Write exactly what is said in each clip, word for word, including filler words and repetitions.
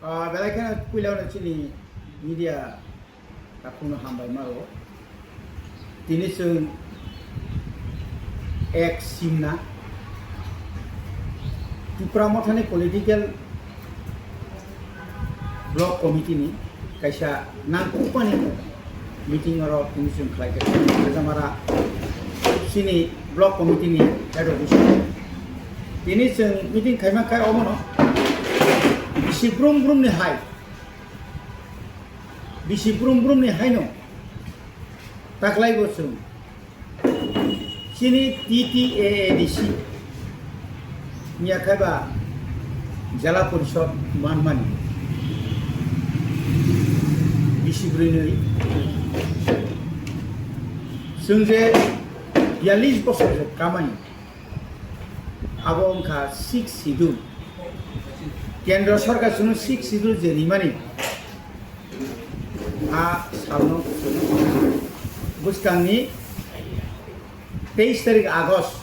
Ah, belai kheno puila no chini media takhukno hambai maro. Tini chwng ek simna Tipra Mothani political block committee ni kaisa nangkukmani meeting oro tini chwng khlai kha. Kajamara chini block committee ni head office. Tini chwng meeting khaima khai omono bisi brum brum ni hai, bisi brum brum ni haino taklai bo chwng chini T T A A D C miya khai ba Jela Porishod manmani bisi bwrwi nwi chwng je biyalish bosor je kamani, abo wngkha six schedule. Kendra sarkar chwngno six schedule je rimani, a salno bwskangni teis tarik August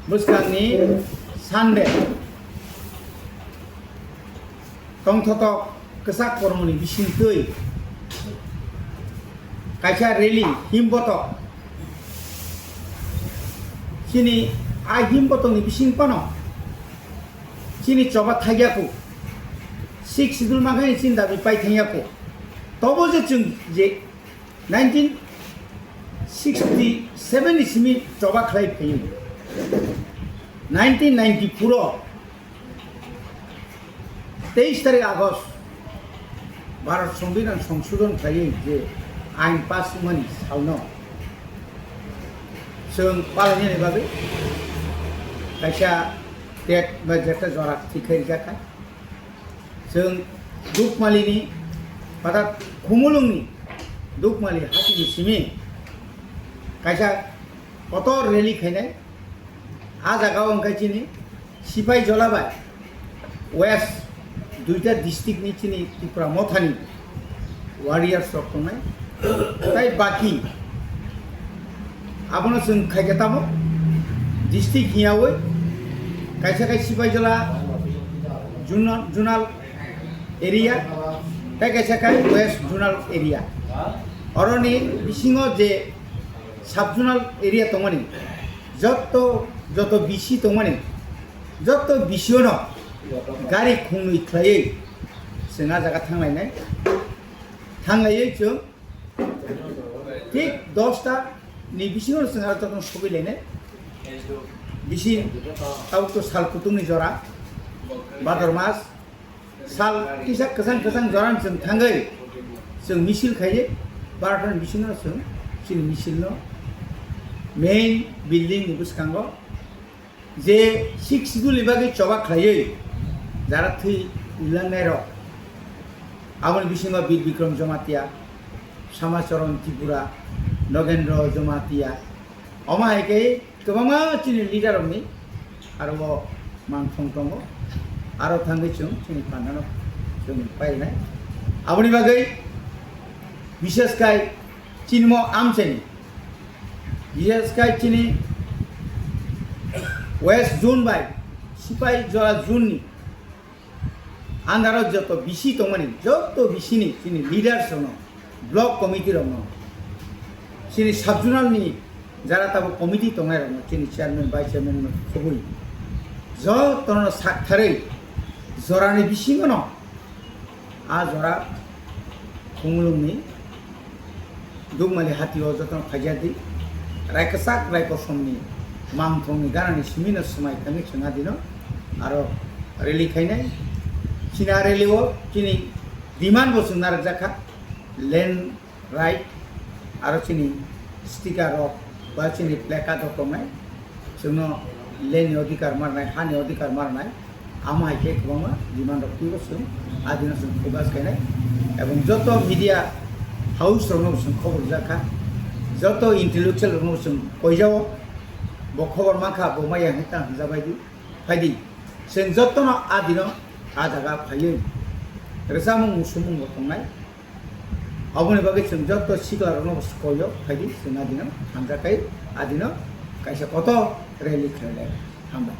bwskangni Sunday tongthotok kwchak kormoni bisingtwi kaisa rally himbotok, chini a himbotokni bising phano chini choba thaiyaku, six schedule mankhai chini dabi pai thangyaku. Tobo je chwng je nineteen sixty seven ni simi choba khlai phaio. Nineteen ninety four o teis tarik August Bharat Songbidan Songsodhon khlaiwi je ain pass wngmani salno chwng palainani bagwi kaisa date ba jeta jora thik khe rijak kha. Chwng Dukmalini, orthat Khumulwngni Dukmali hatini simi kaisa kotor rally khainai. A jaga o wngkha chini Sipai Jola bai West duita district ni chini Tipra Mothani warriors rok tongnai. Tai baki abono chwng khaikhe tamo district hiyawi kaisa kai Sipaijala zonal, zonal area, tai kaisa kai West zonal area. Oroni bisingo je sub zonal area tongmani, jotto, joto B C tongmani, jotto B C o no gari khungnwi khlaiwi chwng a jaga thanglainai. Thanglaiwi chwng thik dosta ni bisingo chwng aro jotono sogwi lainai. Bisi tabuk to sal kutung ni jora, Bhador mas, sal kisa kwchang kwchang jora ni chwng thangwi chwng misil khaiwi barota ni bisingo chwng chini misil no main building ni bwskango je six schedule ni bagwi choba khlaiwi jara thwi ulangnai rok, aboni bisingo Bir Bikram Jamatia, Samacharan Tripura, Nogendra Jamatia, omo hai khe kwbangma chini leader rokni aro o mangthong tongo, aro thangwi chwng chini pandano chwng painai. Aboni bagwi bishes khai chini mo amchaini, bishes khai chini West Zone bai Sipai Jola Zone ni under o joto B C tongmani, joto B C ni chini leaders rokno, block committee rokno, chini sub zonal ni jara tabuk committee tongnai rokno, chini chairman, vice chairman no khobwi jotono saktharwi jorani bisingo no a jora Khumulwngni Dukmali hati o jotono phaijak di. Rai kwchak rai kosomni mangthongni ganani simi no swmai thangwi chwng adino aro rally khainai. Chini a rally o chini demand bo chwng narwkjak kha, land right aro chini sticker rok ba chini placard rok tongnai. Chwngno land ni odhikar marnai, ha ni odhikar marnai, amo hai khe kwbangma demand rok twibo chwng adino chwng focus khainai. Ebong joto media house rokno chwng khobor rijak kha, joto intellectual rokno chwng koijao, bo khobor mankha, bo maya hinwi ta hwnjabai di, phaidi. Chwng jotono adino a jaga phaiwi rwchapmung musumung bo tongnai. Aboni bagwi chwng joto sikla rokno koyo, phaidi chwng adino hamjakhe adino kaisa kotor rally khlailai. Hambai.